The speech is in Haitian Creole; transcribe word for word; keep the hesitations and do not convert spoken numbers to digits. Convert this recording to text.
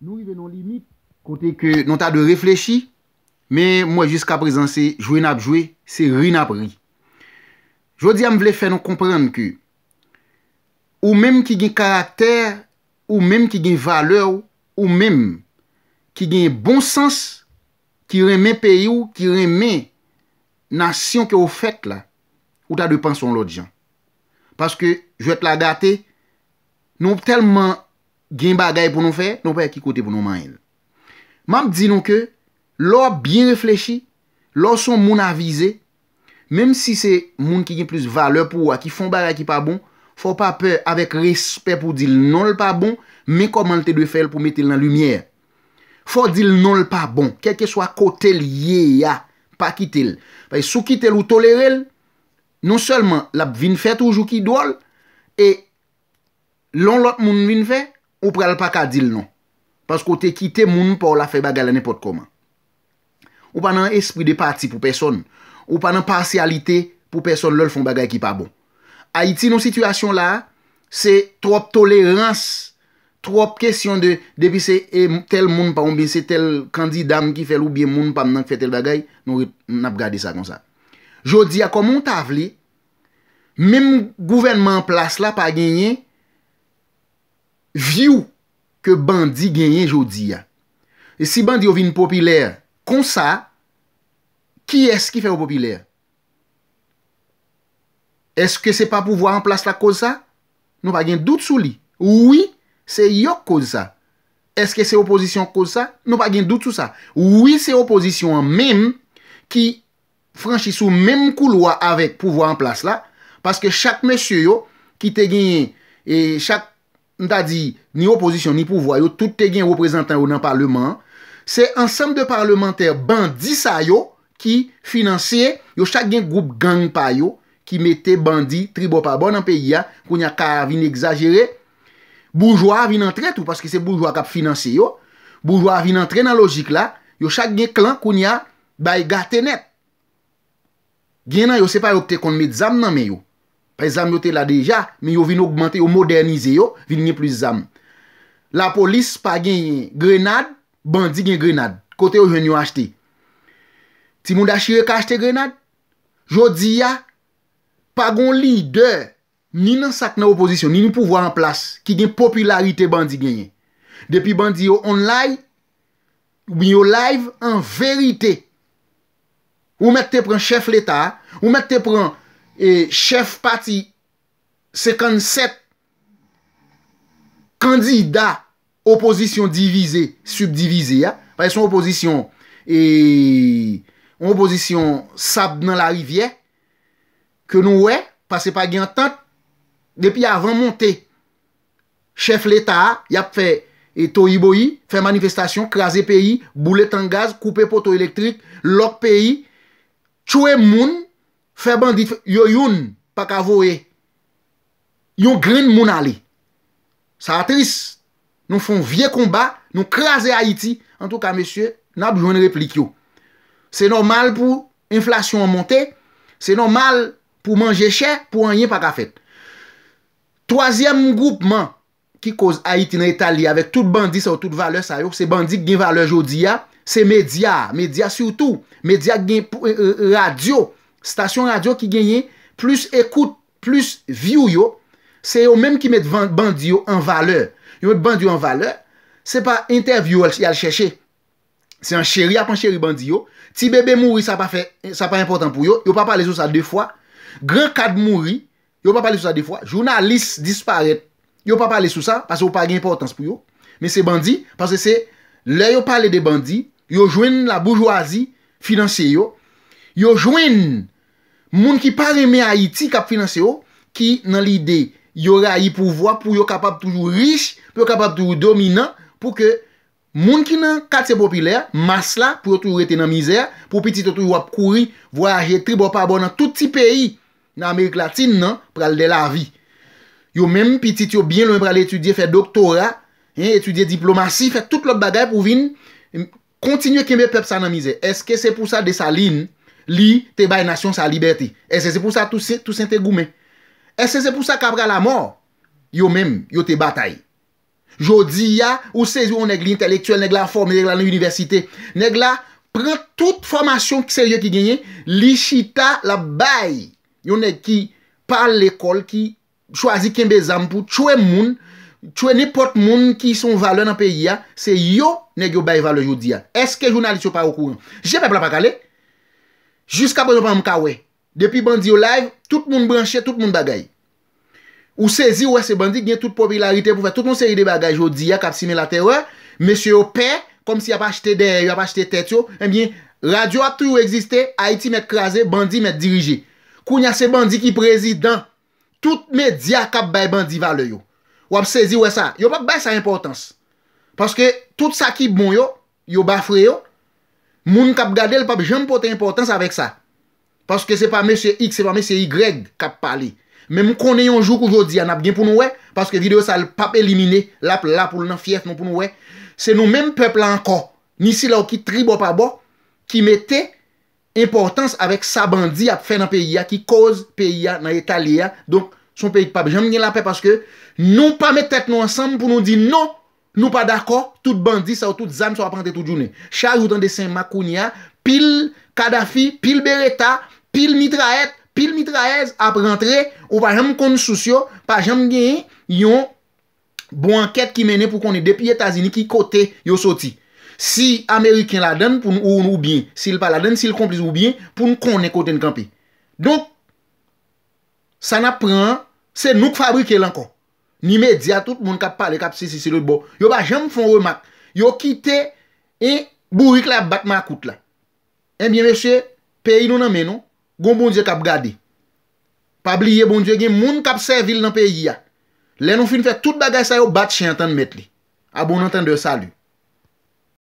Nou rive nan limit kote ke nou ta dwe reflechi, men m wè jiskaprezan se jwe n ap jwe, se ri n ap ri. Jodi a, m vle fè nou konprann ke ou menm ki gen karaktè, ou menm ki gen valè w, ou menm ki gen bon sans, ki renmen peyi w, ki renmen nasyon ke w fèt la, ou ta dwe panse yon lòt jan. Paske jwèt la gate, nou tèlman gen bagay pou nou fè, nou pa wè ki kote pou nou manyen l. M ap di nou ke lè w ap byen reflechi, lè w se yon moun avize, menm si se moun ki gen plis valè pou ou a ki fè yon bagay ki pa bon, fò w pa pè, avèk respè, pou w di l non, l pa bon, men kòman l te dwe fè l pou mete l nan limyè. Fò w di l non, l pa bon, kèlkeswa kote l ye a, pa kite l. Paske si w kite l, ou tolere l, non sèlman l ap vin fè toujou ki dwòl, e lè yon lòt moun vin fè, ou pral pa ka di l non. Paske w te kite moun pa w la fè bagay la nenpòt kòman. Ou pa nan espri de pati pou pèsonn. Ou pa nan pasyalite pou pèsonn lè l fè yon bagay ki pa bon. Ayiti, nan sitiyasyon la a, se twòp tolerans, twòp kesyon de, depi se, e, tèl moun pa m oubyen se tèl kandida m ki fè l oubyen moun pa m nan ki fè tèl bagay, nou ret, n ap gade sa konsa. Jodi a, kòman w ta vle, menm gouvènman an plas la pa genyen view ke bandi genyen jodi a. E si bandi yo vin popilè konsa, kiyès ki fè yo popilè? Èske se pa pouvwa an plas la k koz sa? Nou pa gen dout sou li. Wi, se yo k koz sa. Èske se opozisyon k koz sa? Nou pa gen dout sou sa. Wi, se opozisyon an menm ki franchi sou menm koulwa avèk pouvwa an plas la, paske chak mesye yo ki te genyen, e chak, m ta di, ni opozisyon, ni pouvwa, yo tout te gen reprezantan yo nan paleman an. Se ansanm de palemantè bandi sa yo ki finanse, yo chak gen gwoup gang pa yo ki mete bandi tribò pa bò nan peyi a, kounye a ka a vin egzajere. Boujwa a vin antre tou, paske se boujwa k ap finanse yo. Boujwa a vin antre nan lojik la, yo chak gen klan, kounye a, bay gate nèt. Gen nan yo, se pa yo ki te konn met zam nan men yo. Paske zam yo te la deja, men yo vin ogmante, yo modènize yo, vin gen plis zam. Lapolis pa genyen grenad, bandi gen grenad. Kote yo jwenn yo achte? Ti Mouda Chire ka achte grenad? Jodi a, pa gon lidè ni nan sa k nan opozisyon, ni nan pouvwa an plas, ki gen popilarite bandi genyen. Depi bandi yo online, oubyen yo live, an verite, ou mèt te pran chèf Leta a, ou mèt te pran, e, chèf pati senkannsèt kandida opozisyon divize, sibdivize a. Paske se yon opozisyon, e, yon opozisyon sab nan larivyè, ke nou wè, paske pa gen antant, depi avan monte chèf Leta a, y ap fè, e, toyiboyi, fè manifestasyon, kraze peyi, boule tank gaz, koupe poto elektrik, lòk peyi, tchwe moun, fè bandi, yo youn pa ka voye yon grenn moun ale. Sa a tris. Nou fè yon vye konba, nou kraze Ayiti. Antouka, mesye, n ap jwenn replik yo. Se nòmal pou enflasyon an monte, se nòmal pou manje chè, pou anyen pa ka fèt. Twazyèm gwoupman ki koz Ayiti nan eta l ye avèk tout bandi sa yo, tout valè sa yo, se bandi k gen valè jodi a, se medya, medya sitou, medya k gen pou, e, e, radyo, stasyon radyo ki genyen plis ekout, plis view yo, se yo menm ki met van-, bandi yo an valè. Yo met bandi yo an valè, se pa entèvyou y al chèche. Se ancheri y ap ancheri bandi yo. Ti bebe mouri, sa pa fè, sa pa enpòtan pou yo. Yo pa pale sou sa de fwa. Gran kad mouri, yo pa pale sou sa de fwa. Jounalis disparèt, yo pa pale sou sa, paske yo pa gen enpòtans pou yo. Men se bandi, paske se lè yo pale de bandi, yo jwenn laboujwazi finanse yo, yo jwenn moun ki pa renmen Ayiti k ap finanse yo, ki nan lide yo rayi pouvwa pou yo kapab toujou rich, pou yo kapab toujou dominan, pou ke moun ki nan katye popilè, mas la, pou yo toujou rete nan mizè, pou pitit yo toujou ap kouri, vwayaje tribò pa bò nan tout ti peyi nan Amerik Latin nan, pral dè lavi. Yo menm, pitit yo byen lwen pral etidye, fè doktora, en, etidye diplomasi, fè tout lòt bagay pou vin, em, kontinye kenbe pèp sa nan mizè. Èske se pou sa Desalin, li, te bay nasyon sa libète? Èske se pou sa Tousen, Tousen te goumen? Èske se pou sa Kapra Lamò, yo menm, yo te batay? Jodi a, ou sezi yon nèg li entèlektyèl, nèg la fòme, nèg la nan inivèsite. Nèg la pran tout fòmasyon serye ki genyen, li chita, l ap bay yon nèg ki pa al lekòl, ki chwazi kenbe zam pou tchwe moun, tchwe nenpòt moun ki se yon valè nan peyi a, se yo nèg yo bay valè jodi a. Èske jounalis yo pa okouran? Je pèp la pa kale. Jiskaprezan pa janm ka wè. Depi bandi yo live, tout moun branche, tout moun bagay. Ou sezi, ou wè se bandi ki gen tout popilarite pou fè tout yon seri de bagay jodi a k ap simen latèrè. Mesye yo pè, kòmsi y ap achte dèyè yo, y ap achte tèt yo. Ebyen, radyo ap toujou egziste, Ayiti mèt kraze, bandi mèt dirije. Kounye a se bandi ki prezidan. Tout medya k ap bay bandi valè yo. W ap sezi wè sa. Yo p ap bay sa enpòtans. Paske tout sa ki bon yo, yo bafre yo. Moun k ap gade l p ap janm pote enpòtans avèk sa. Paske se pa mesye X, se pa mesye Y k ap pale. Men m konnen yon jou kou jodi a n ap gen pou nou wè, paske videyo sa l p ap elimine, l ap la pou l nan fyèf nou pou nou wè. Se nou menm pèp la ankò, ni sila yo ki tribò pa bò, ki mete enpòtans avèk sa bandi ap fè nan peyi a, ki koz peyi a nan eta l ye a. Donk, se yon peyi k p ap janm gen lapè paske nou pa met tèt nou ansanm pou nou di non, nou pa dakò, tout bandi sa yo, tout zam sa yo ap rantre tout jounen. Chak jou w tande Senmak kounye a, pil Kadafi, pil Bereta, pil mitrayèt, pil mitrayèz ap rantre, ou pa janm konn sous yo, pa janm genyen yon bon ankèt ki mennen pou konnen depi Etazini ki kote yo soti. Si Ameriken ladann pou n, ou, oubyen si l pa ladann, si l konplis oubyen pou n konnen kote n kanpe. Donk, sa n ap pran an, se nou k fabrike l ankò. Ni medya, tout moun k ap pale, k ap sesi, se lòt bò. Yo pa janm fè yon remak. Yo kite, e, bourik la ap bat makout la. Ebyen, mesye, peyi nou nan men nou. Gon Bondye k ap gade. Pa bliye, Bondye gen moun k ap sèvi l nan peyi a. Lè nou fin fè tout bagay sa yo, bat chen an tann mèt li. A bon antandè, sali.